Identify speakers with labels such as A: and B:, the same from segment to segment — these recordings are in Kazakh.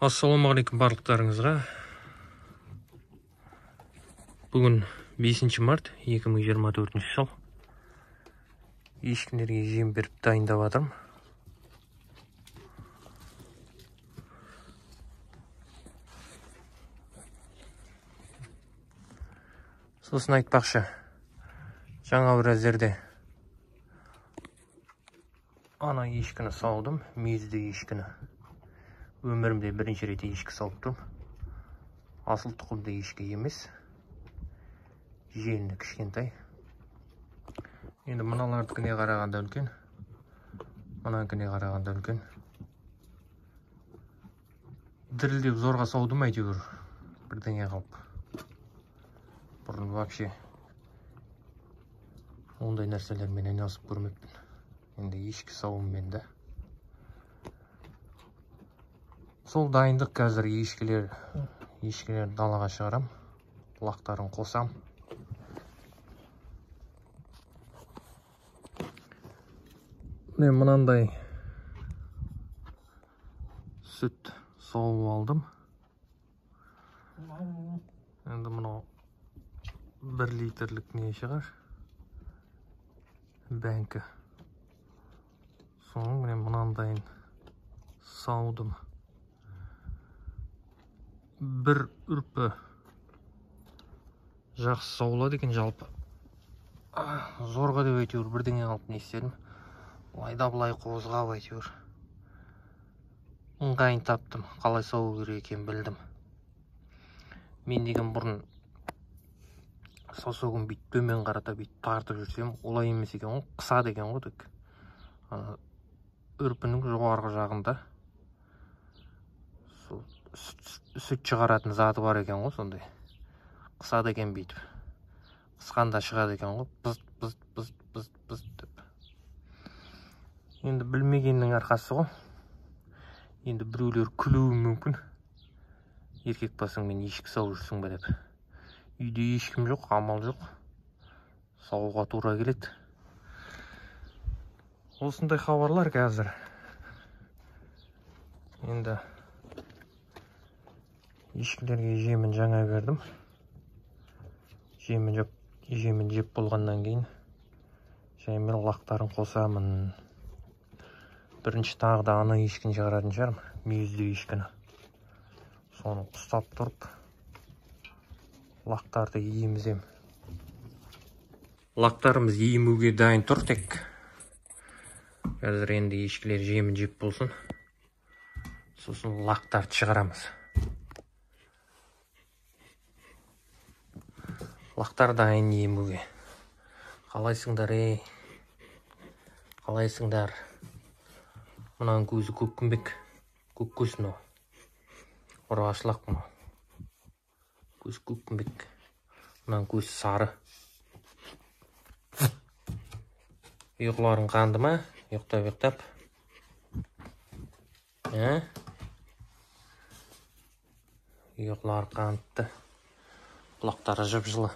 A: Ассалаумағалейкум барлықтарыңызға. Бүгін 5 март 2024 жыл. Ешкілерге жем беріп дайындап жатырмын. Сосын айтпақшы, жаңа бір әзерде ана ешкіні саудым, мүйізді ешкіні. Өмірімде бірінші рет ешкі сауып тұрмын. Асыл тұқымды ешкі емес. Желіні кішкентай. Енді мыналардікіне қарағанда үлкен. Мынанікіне қарағанда үлкен. Дірілдеп зорға саудым әйтеуір. Бірдеңе қалып. Бұрын вообще ондай нәрселермен айналысып көрмеппін. Енді ешкі сауыммен да. Сол дайындық қазір ешкілер далаға шығарам, лақтарын қосам. Мен мынандай сүт сауып алдым. Енді мынау 1 литрлік не шығар? Бәңкі. Соның мен мынандайын саудым. Бір үрпі жақсы саулады екен жалпы. Зорға деп әйтеуір бірдеңе қалып не істедім. Былай да былай қозғап әйтеуір ыңғайын таптым. Қалай сауу керек екенін білдім. Мен деген бұрын саусағым бүйтіп төмен қарата бүйтіп тартып жүрсем, олай емес екен ғой, қысады екен ғой тек. Үрпінің жоғарғы жағында сол сүт шығаратын заты бар екен ғой, сондай. Қысады екен бүйтіп. Қысқанда шығады екен ғой, бызт, бызт, бызт, бызт, бызт деп. Енді білмегеннің арқасы ғой. Енді біреулер күлуі мүмкін. Еркек басыңмен ешкі сауып жүрсің бе деп. Үйде ешкім жоқ, амал жоқ. Саууға тура келеді. Осындай хабарлар қазір. Енді ешкілерге жемін жаңа бердім. Жемін жеп болғаннан кейін жаймен лақтарын қосамын. Бірінші тағы да ана ешкіні шығаратын шығармын, мүйізді ешкіні. Соны ұстап тұрып лақтарды емізем. Лақтарымыз емуге дайын тұр тек. Қазір енді ешкілер жемін жеп болсын. Сосын лақтарды шығарамыз. Лақтар дайын емуге. Қалайсыңдар, ей? Қалайсыңдар? Мынаның көзі көккүмбек. Көк көз мынау. Ұрғашылақ мынау. Көз көккүмбек. Мынаның көзі сары. Ұйқыларың қанды ма? Ұйықтап, ұйықтап. Ұйқылары қаныпты. Құлақтары жып-жылы.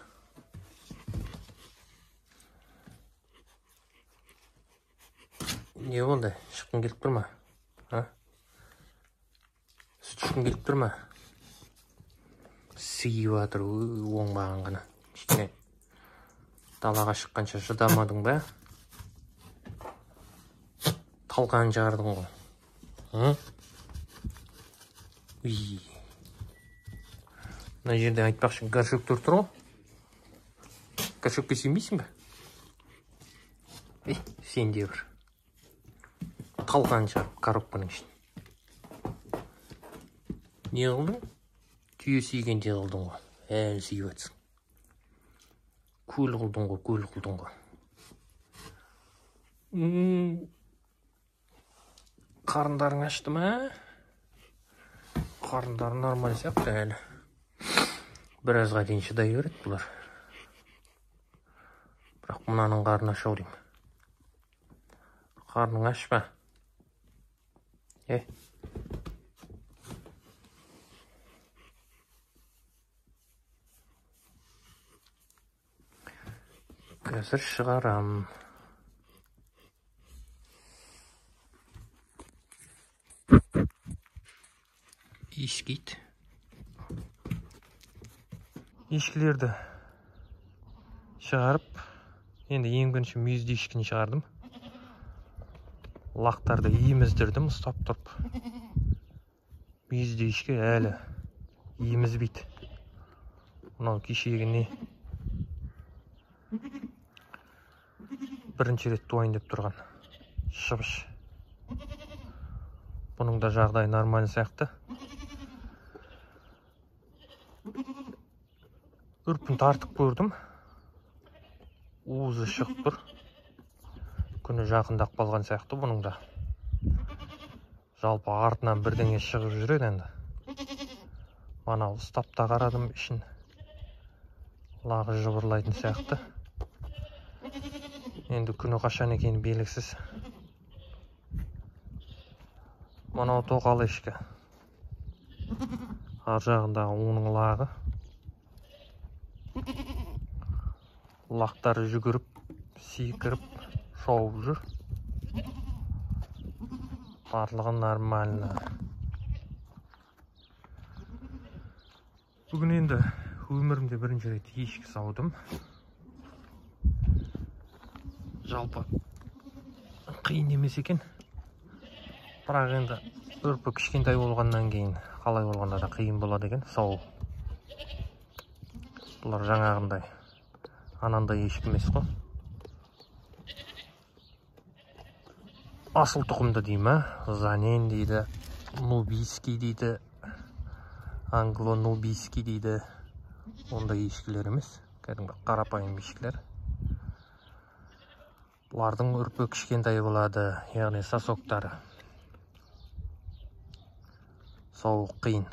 A: Не болды? Шыққың келіп тұр ма? Сүт ішкің келіп тұр ма? Сиіп жатыр, оңбаған ғана. Кішкене далаға шыққанша шыдамадың ба? Талқан шығардың ғой. Мына жерде айтпақшы горшоктар тұр ғой. Горшокке сенбейсің бе? Сен де бір. Талқан шығарып коробканың ішін. Не қылдың? Түйе сүйгенде қылдың ғой. Әлі сүйіп жатсың. Көл қылдың ғой, көл қылдың ғой. Қарындарың ашты ма? Қарындары нормаль сияқты әлі. Біразға дейін шыдай береді бұлар. Бірақ мынаның қарны аш ау деймін. Қарның аш па? Қазір шығарам. Иіскейді. Ешкілерді шығарып, енді ең бірінші мүйізді ешкіні шығардым. Лақтарды еміздірдім, ұстап тұрып. Мүйізді ешкі әлі емізбейді. Мынау кешегі не? Бірінші рет туайын деп тұрған шыбыш. Бұның да жағдайы нормально сияқты. Үрпін тартып көрдім. Уызы шығып тұр. Күні жақындап қалған сияқты бұның да. Жалпы артынан бірдеңе шығып жүреді енді. Мана ұстап та қарадым, ішін лағы жыбырлайтын сияқты. Енді күні қашан екені белгісіз. Мынау тоқал ешкі. Ар жағындағы оның лағы. Лақтары жүгіріп, секіріп, шауып жүр. Барлығы нормально. Бүгін енді өмірімде бірінші рет ешкі саудым. Жалпы қиын емес екен. Бірақ енді үрпі кішкентай болғаннан кейін қалай болғанда да қиын болады екен сау. Бұлар жаңағындай анандай ешкі емес қой. Асыл тұқымды дей ма? Занен дейді, нубийский дейді, англо-нубийский дейді. Ондай ешкілер емес, кәдімгі қарапайым ешкілер. Бұлардың үрпі кішкентай болады, яғни сосоктары. Сау қиын.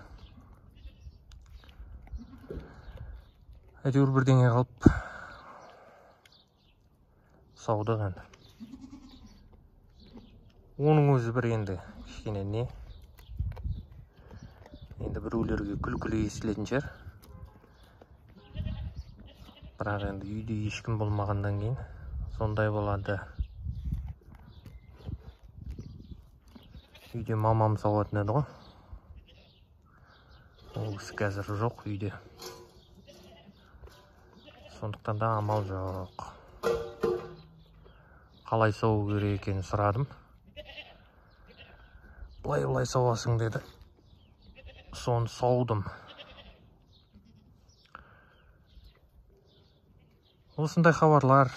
A: Әйтеуір бірдеңе қылып саудық енді. Оның өзі бір енді кішкене не. Енді біреулерге күлкілі естілетін шығар. Бірақ енді үйде ешкім болмағаннан кейін сондай болады. Үйде мамам сауатын еді ғой. Ол кісі қазір жоқ үйде. Сондықтан да амал жоқ. Қалай сау керек екенін сұрадым. Былай-былай сауасың деді. Соны саудым. Осындай хабарлар.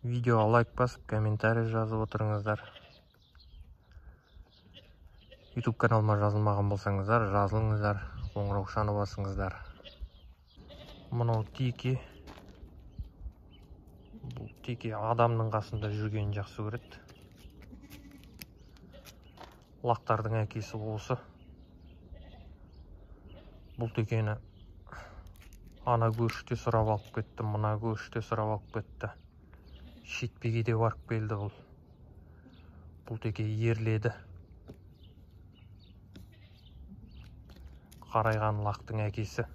A: Видеоға лайк басып, комментарий жазып отырыңыздар. YouTube каналыма жазылмаған болсаңыздар, жазылыңыздар, қоңыраушаны басыңыздар. Мынау теке. Бұл теке адамның қасында жүргенін жақсы көреді. Лақтардың әкесі осы. Бұл текені ана көршіде сұрап алып кетті, мына көршіде сұрап алып кетті. Шетпеге де барып келді бұл. Бұл теке ерледі. Қарайған лақтың әкесі.